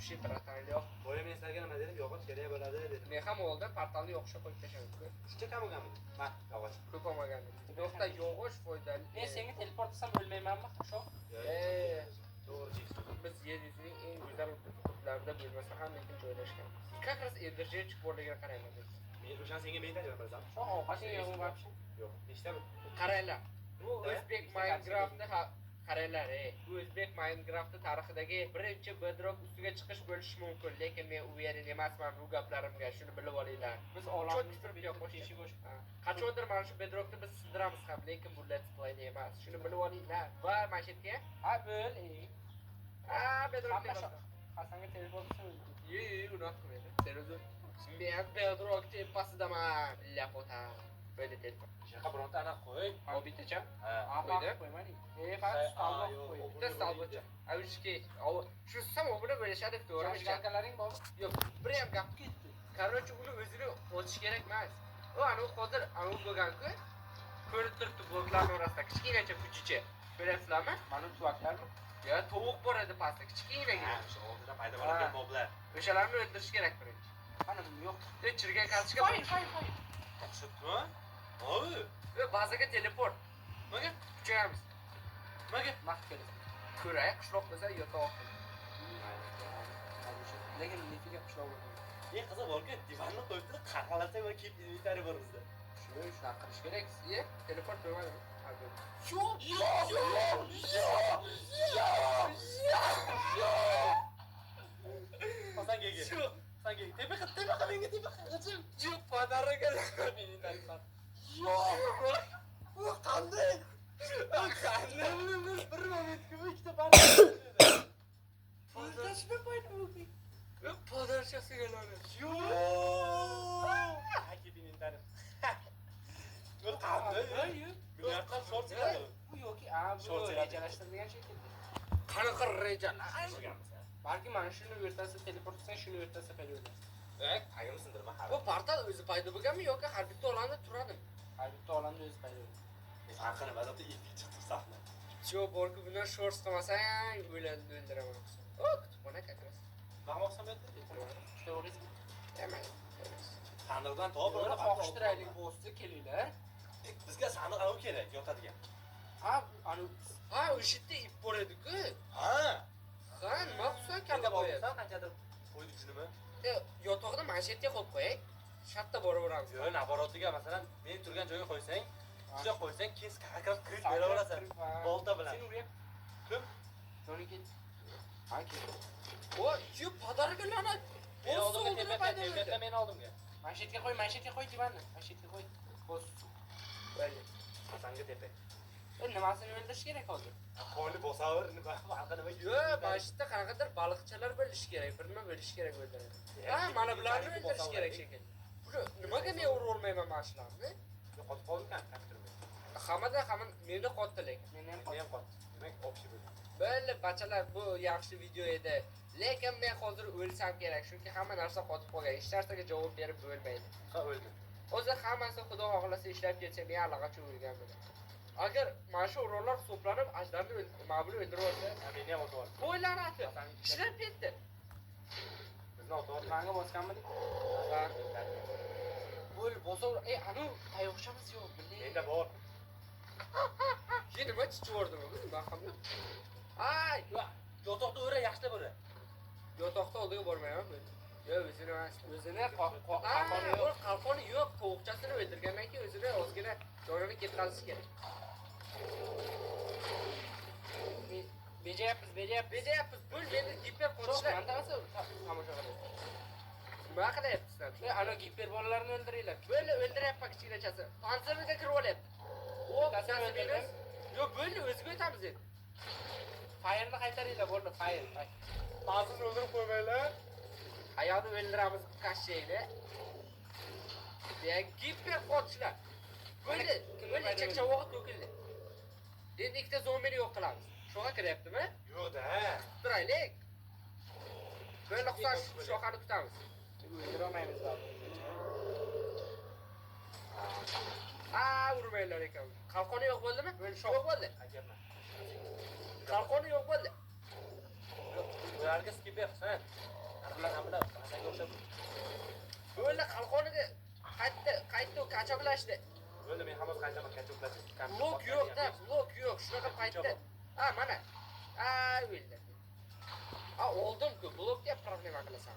Вообще portal yo'q. Boya men sizlarga nima dedim? Yog'och kerak bo'ladi dedim. Men ham oldin portalni yo'qishga qo'yib tashladim. Shuncha kam bo'lganmi? Ma, yog'och. Ko'p olmagandim. Yo'qda yog'och foydali. Men senga teleport qilsam o'lmaymanmi, Shoh? To'g'ri cheksin. Biz yer yuzining eng go'zal hududlarida bo'lmasa ham, lekin joylashganmiz. Как раз energetik borligini qarayman. Men o'shani senga men tajriba qilasan. Shoh, ovqating yo'qmi вообще? Yo'q, nechta bu? Qaranglar. Bu Da? o'zbek Minecraftni qaranglar, ey. Bu o'zbek Minecraft'i tarixidagi birinchi bedrock ustiga chiqish bo'lishi mumkin, lekin men уверен emasman bu gaplarimga, shuni bilib olinglar. Biz Cho'k olamimizda turib bitta yo'q, teshik o'sha. Ha. Qachondir mana shu bedrockni biz sindiramiz ham, lekin bu let's play emas. Shuni bilib olinglar. Va mana shu yerga, Ha, bo'l, ey. ha, bedrock Hamma Hasanga teleport qilsam o'ldim. Yo, yo, unaqa qilmaydi. Sen o'zi men bedrock tepasidaman. Ляпота. Böyle telefon. Shunaqa bironta anaqa qo'y. O bittacha. Ha. Ha, Qo'ydi. qo'ydi. Qo'ymading. Ey, faqat stolga yo'q, qo'y. Bitta stolbocha. Avuchki. Shu sam obuna bo'lishadi, to'g'rimi? Зажигалка laring bormi? Yo'q, bir ham gap ketdi. Короче, uni o'zini ochish kerak emas. U anavi hozir anavi bo'lgan-ku. Ko'rib turibdi bloklarning orasida kichkinacha puchicha. Ko'ryapsizlarmi? Mana tuvaklarmi? Ya tovuq bor edi pastda, kichkinagina. Ha, o'sha oldida paydo bo'lgan moblar. O'shalarni o'ldirish kerak birinchi. Mana yo'q. E, chirgan kartochka. Fire, fire, fire. O'xshatma. Oy. E, bazaga teleport. Nimaga? Kuchayamiz. Nimaga? Vaqt keladi. Ko'ray, qishloq bo'lsa yotoq. Lekin nefega qishloq bo'ladi. Eng qiziq borku, divanni qo'yibdi, qarqalasa va kiyib inventari bor bizda. Shu, shunaqa qilish kerak. Ye, teleport bo'lmadimi? Ha, bo'ldi. Yo'q, yo'q, yo'q, yo'q, yo'q. Hasan gege. Shu, Hasan gege. Tepa qil, tepa qil, menga tepa qil. Qachon? shu подарок. Yo'q. Bu qanday? Qanday? Bir momentga bu ikkita barmoq. Pul paydo bo'ldi. Podarchasiga la'nat. Yo'q. Kiyib inventari. Bu qanday? Milliardlab short chiqadi. Bu yoki, a, bu Short chiqadi. rejalashtirilgan shekilli. Qanaqa rejalar? Balki mana shuni o'rtasida teleport qilsang, shuni o'rtasida paydo bo'ladi. E, tagimni sindirma hali. Bu portal o'zi paydo bo'lganmi yoki har bitta olamda turadimi? Har bitta olamda o'zi paydo bo'ladi. Farqi nima? Zато epik chiqdi sahna. Shu borku bundan shorts qilmasang o'ladi, o'ldiraman. O, kutubxona как раз. Nima olsam edi? Uchta o'g'riysiz. Emas. Sandiqdan top, Buni qoqishtiraylik, bossni kelinglar. Bizga sandiq anavi kerak, yotadigan. Ha, ani Ha, o'sha yerda ip bor edi-ku. Ha. Ha, nima qilsan Kalla kalla qo'yadi. borsan qanchadir qo'ydik shunimi? E, yotoqni mana shu yerga qo'yib qo'yay. Shartta boraveramiz. Yo'q, naborotiga masalan, men turgan joyga qo'ysang, shunday qo'ysang, keyin как раз kirib beraverasan. Bolta bilan. Sen uryapti. Kim? Johnny ketdi. Ha, ketdi. O, yu подарок la'nat. Meni Boss oldimga oldida tepa, paydo tepa, bo'ldi. meni oldimga. Mana shu yerga qo'y, mana shu yerga qo'y divanni. Mana shu yerga qo'y. Boss. Bo'ldi. Hasanga tepa. E, nimasini o'ldirish kerak hozir? Qo'lni bosaver, nima farqi nima? Yo'q, mana shu yerda qanaqadir baliqchalar bo'lishi kerak, bir nima bo'lishi kerak o'ldiradi. Ha, mana bularni o'ldirish kerak shekilli. Buni nimaga men urib olmayman mana shularni? Qotib qoldi kompyuterimga. Hammada hamma menda qotdi lekin. Meni ham Meni ham qotdi. Demak, общий bo'ldi. Bo'ldi, bachalar, bu yaxshi video edi. Lekin men hozir o'lsam kerak, chunki hamma narsa qotib qolgan. Hech narsaga javob berib bo'lmaydi. Ha, o'ldi. Hozir hammasi xudo xohlasa ishlab ketsa, men allaqachon o'lgan bo'laman. Agar mana shu o'rinlar hisoblanib, ajdarni mana buni o'ldirib olsa, Ha, meni ham otib oldi. voy la'nati, ishlab ketdi. Bizni otib oldi. Manga bosganmidik? Ha. Bo'l, bosaver. Ey, anu tayoqchamiz yo'q, biling. Menda bor. Keyin nima chichib yubordim bu? Nima ham yo'q. Ay, Yotoqda o'ra, yaxshilab o'ra. yotoqda oldiga bormayman men. Yo'q, o'zini emas. O'zini qalqoni yo'q, yo'q. qalqoni yo'q, tovuqchasini o'ldirgandan keyin o'zini ozgina jonini ketkazish kerak. Bejayapmiz, bejayapmiz. Bejayapmiz, bo'l, meni giper Shoh, qochishlar. manda tomosha qilyapti. Nima qilyapsizlar? E, ana giper bolalarni o'ldiringlar. Bo'ldi, o'ldiryapman kichkinachasi. Panzerga kirib olyapti. O, Bittasini bittasi o'ldirdim. minus. Yo'q, bo'ldi, o'ziga o'tamiz endi. Fire'ni qaytaringlar, bo'ldi, fire. Panzerni o'ldirib qo'ymanglar. Ayolni o'ldiramiz kashshayni. Ya giper qochishlar. Bo'ldi, bo'ldi, chakchavog'i to'kildi. Endi ikkita zombini yo'q qilamiz. Sho'xa kiryaptimi? Yo'q-da. Turaylik. Bo'ldi, Husan, shoxani kutamiz. O'ldirolmaymiz baribir. A, urmanglar ekan. Qalqoni yo'q bo'ldimi? Bo'ldi, shox. Yo'q bo'ldi. Qaytyapman. Qalqoni yo'q bo'ldi. Ularga skip bersan. Ular hamda senga o'xshab. Bo'ldi, qalqoniga qaytdi, qaytdi, kachoqlashdi. Bo'ldi, men hammasi qaytaman, kachoqlashdi. Blok yo'q-da, blok yo'q. Shunaqa paytda. Ha, mana. A, o'ldi. A, oldim-ku, blokga problema qilasan.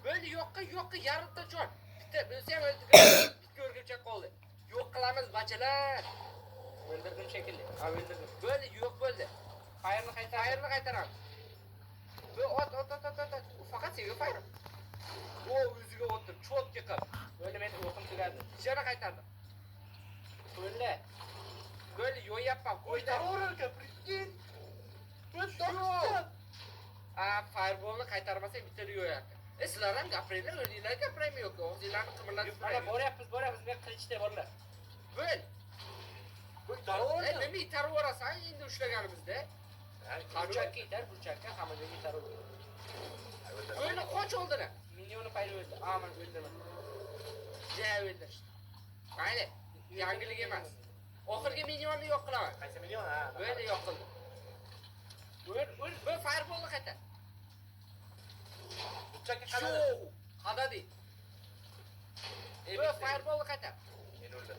Bo'ldi, yo'qqa, yo'qqa, yarimta jon. Bitta bo'lsa ham o'ldi. Bitta o'rgimchak qoldi. Yo'q qilamiz, bachalar. O'ldirdim shekilli. Ha, o'ldirdim. Bo'ldi, yo'q bo'ldi. Fire'ni qaytar. Fire'ni qaytaramiz. Bu ot, ot, ot, ot, ot. Faqat senga fire. O, o'ziga otdim, cho'tga qil. Bo'ldi, men o'qim tugadi. Yana qaytardim. Bo'ldi. Bo'ldi, yo'yapman, qo'ydi. Прикинь. Yo'q. A, fireballni qaytarmasang bittada yo'yardi. E, sizlar ham gapiringlar, o'zinglar gapiraymi yo'q? Og'zinglarni qimirlatib Mana boryapmiz, boryapmiz. Men qilichda borlar. Bo'l. Darvoza. E, nima itarib yuborasan endi ushlaganimizda? Burchakka itar, burchakka, hamma joyga itarib. Bo'ldi, qoch oldini. Minyoni payda o'ldi. A, mana o'ldirma. Ja, o'ldirishdi. Mayli, yangilik emas. Oxirgi minyonni yo'q qilaman. Qaysi minyon? Ha. Bo'ldi, yo'q qildim. O'l, o'l. Bu fireballni qaytar. Burchakka Shu qadadi. qadadi. Bu fireballni qaytar. Men o'ldim.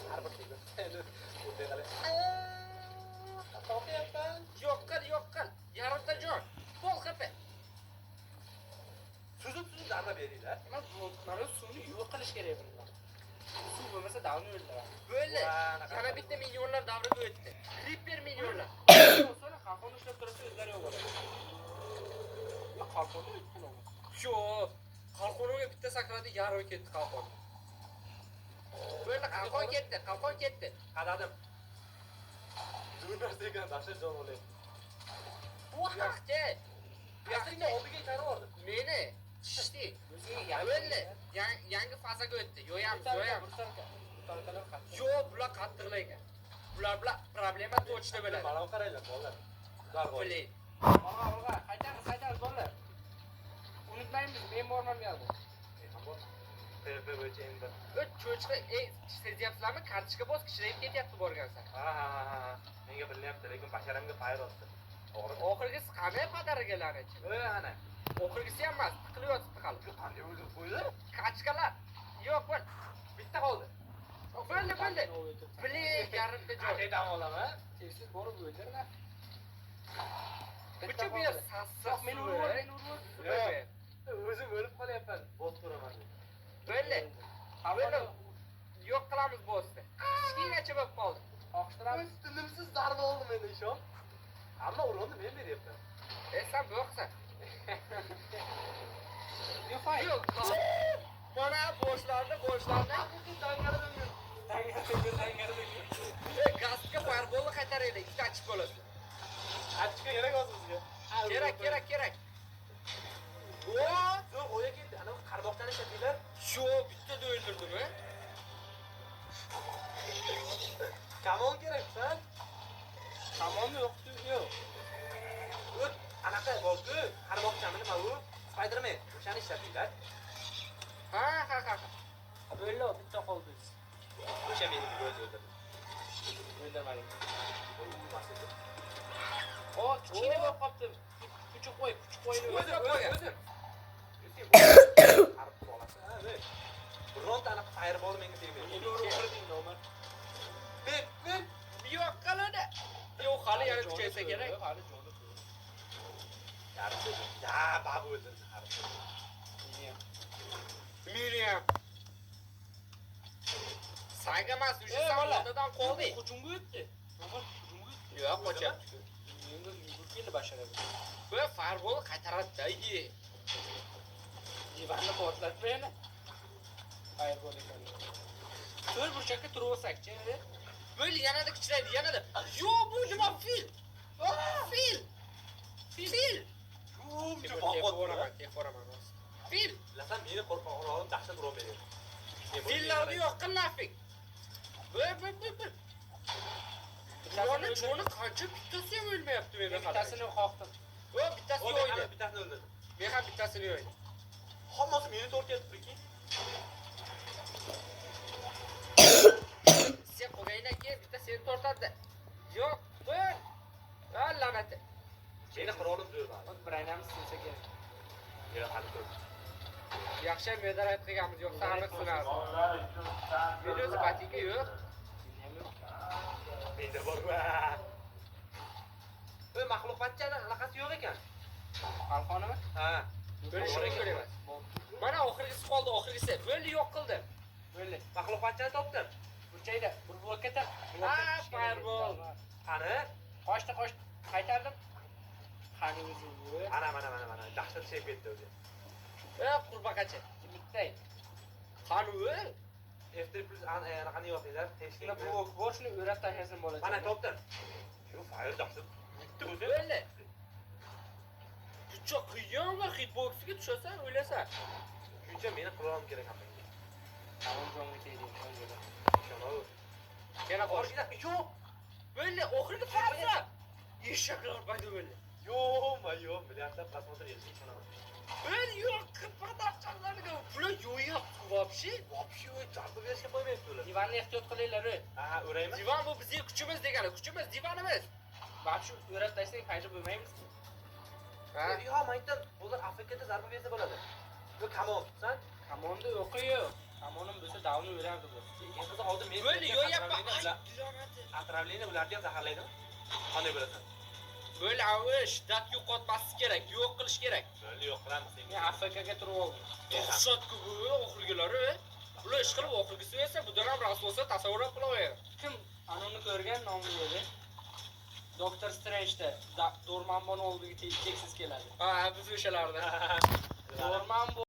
Har bir tegdi. O'ldi qalay. Qo'rqyapman. Yo'q qil, yo'q qil. Yarimta jon. Pol qipi. Suzib suzib zarba beringlar. Mana bu, mana suvni yo'q qilish kerak bundan. Suv bo'lmasa davni o'ldiradi. Bo'ldi. Va, anaqa. Yana bitta minyonlar davriga o'tdi. Creeper minyonlar. Sonra qalqonni ushlab tursa o'zlari yo'q bo'ladi. Yo, qalqonni o'tdi. Shu qalqonga bitta sakradi, yarmi ketdi qalqon. Bo'ldi, qalqon ketdi, qalqon ketdi. Qadadim. Zo'r narsa ekan, dahshat jon olyapti. Bu haqda. Bu Qaysining oldiga itarib yubordim. Meni tishdi. O'ziga Bo'ldi. Yangi fazaga o'tdi. Yo'yamiz, yo'yamiz. Bursalka. Qattiq. Yo'q, bular qattiqlar ekan. Bular bilan problema точно bo'ladi. Mana qaranglar, bolalar. Ular bor. Блин. Olg'a, olg'a. Qaytamiz, qaytamiz bolalar. Unutmaymiz, men borman bu yoqda. PvP bo'yicha endi. Ö, cho'chqa, ey, sezyapsizlarmi? Kartochka bos, kichrayib ketyapti borgan sari. Ha ha ha ha. Menga bilinyapti, lekin basharamga fire otdi. To'g'ri. Oxirgisi qanday padariga la'natchi? Ey, ana. Oxirgisi ham emas, tiqilib yotibdi hali. Shu qanday o'ldirib qo'ydi? Kachkalar. Yo'q, bo'l. Bitta qoldi. Bo'ldi, bo'ldi. Блин, yarimta joy. Qanday dam olaman? Tezsiz borib o'ldirma. Bucha bu yer sassiq. Yo'q, meni urib, meni urib. Super. O'zim o'lib qolyapman. Bot ko'raman. Bo'ldi. Bo'ldi. Yo'q qilamiz bossni. Kichkinacha bo'lib qoldi. Qoqishtiramiz. Tinimsiz zarba oldim endi ishon. Ammo uronni men beryapman. E, sen bo'qsan. Yo'q, fire. Yo'q. Mana boshlandi, boshlandi. Dangara dangara. E, gazga fireballni qaytaraylik, ikkita achib bo'ladi. Achka kerak hozir bizga. Kerak, kerak, kerak. O, Zo'r o'ya ketdi. Ana qarmoqchani ishlatinglar. shu bittada o'ldirdimi? Kamon kerak san. Tamom yo'q, yo'q. O't, anaqa borku, qarmoqchami nima u? Spiderman. O'shani ishlatinglar. Ha, ha, ha. Bo'ldi, bitta qoldi. O'sha meni o'zi o'ldirdi. O'ldirmadim. O, kichkina bo'lib qolibdi. Kuchuk qo'y, kuchuk qo'yni O'zim, o'ldir. o'zim. Qarib bolasi. Ha, ey. Bironta anaqa fireball menga tegmaydi. Meni urib o'ldirding, Umar. Ber, ber. Yo'q qiladi. Yo'q, hali yana kuchaysa kerak. Hali joni ko'p. Yarim. Ya, babu o'ldirdi. Meni ham. Meni ham. Sanga emas, o'sha Ey, san bola. oldidan qolding. Hujumga o'tdi. Umar hujumga o'tdi. Yo'q, qochyapti. Menga yugurib keldi basharaga. Bu fireball qaytaradi-da, ye. Divanni portlatma yana. Fireball ekan. To'rt burchakka turib olsak-chi endi. Bo'ldi, yanada kichraydi, yanada. Yo'q, bu nima fil? Fil. Fil. Shuncha Tepvoraman, tepvoraman rost. Fil. Bilasan, meni qo'rqoqrog'im dahshat uron beryapti. Fillarni yo'q qil nafik. Bir, bir, bir, bir. Ularni joni qancha bittasi ham o'lmayapti meni Men bittasini qoqdim. O, bittasi O, yo'q men edi. ham bittasini o'ldirdim. Men ham bittasini yo'q edi. Hammasi meni tortyapti, prikин. Sen qolgandan keyin bitta seni tortadi. Yo'q, bir. Ha, la'nati. Meni qirolim zo'r baribir. Ot brainamiz sinsa kerak. Yo'q, hali ko'p. Yaxshi medarayt qilganmiz, yo'qsa aniq sinardi. Meni o'zi botinka yo'q. Menda ham yo'q. Menda bor. Va. Ey, maxluqatchani anaqasi yo'q ekan. Qalqonimi? Ha. Bo'lishi mumkin emas. Bor. Mana oxirgisi qoldi, oxirgisi. Bo'ldi, yo'q qildim. Bo'ldi. Maxluqatchani topdim. Burchakda bir blokka taq. Ha, fireball. Qani? Qochdi, qochdi. Qaytardim. Qani o'zi bu? Mana, mana, mana, mana. Dahshat shep ketdi o'zi. E, qurbaqacha. Bittay. Qani o'l? F3 plus anaqani yozinglar. Shuni blok bor, shuni o'rab tashlasin bolacha. Mana topdim. Shu fire dahshat. Bitti o'zi. Bo'ldi. Juda qiyin va hitboxga tushasan, o'lasan. Shuncha meni qirolim kerak hammaga. Tamom jonga tegdi, jonga. Ishonaver. Yana qo'sh. Oxirgida yo'q. Bo'ldi, oxirgi faza. Eshaklar paydo bo'ldi. Yo'q, yo'q, milliardlab просмотр yetdi, ishonaman. Bo'ldi, yo'q, qirpaqlarga bular yo'yapti вообще. Вообще, zarba berishga qo'ymayapti ular. Divanni ehtiyot qilinglar, ey. Ha, o'raymi? Divan bu bizning kuchimiz degani, kuchimiz divanimiz. Mana shu o'rab tashlasak paydo bo'lmaymiz. Ha? Yo'q, maydan bular Afrikada zarba bersa bo'ladi. Yo, kamon tutsan. Kamonni o'qi yo'q. Kamonim bo'lsa davni o'rardi bu. Eng qizig'i hozir men Bo'ldi, yo'yapman. Ay, Отравление ularni ham zaharlaydimi? Qanday bo'lasan? Bo'ldi, avi shiddat yo'qotmaslik kerak, yo'q qilish kerak. Bo'ldi, yo'q qilamiz. Men AFK ga turib oldim. Dahshat-ku bu oxirgilari. Bular ish qilib oxirgisi esa bundan ham rost bo'lsa tasavvur ham qila olmayman. Kim anoni ko'rgan nomi edi? Doktor Strange'da Dormammu'ni oldiga cheksiz keladi. Ha, biz o'shalarda. Dormammu.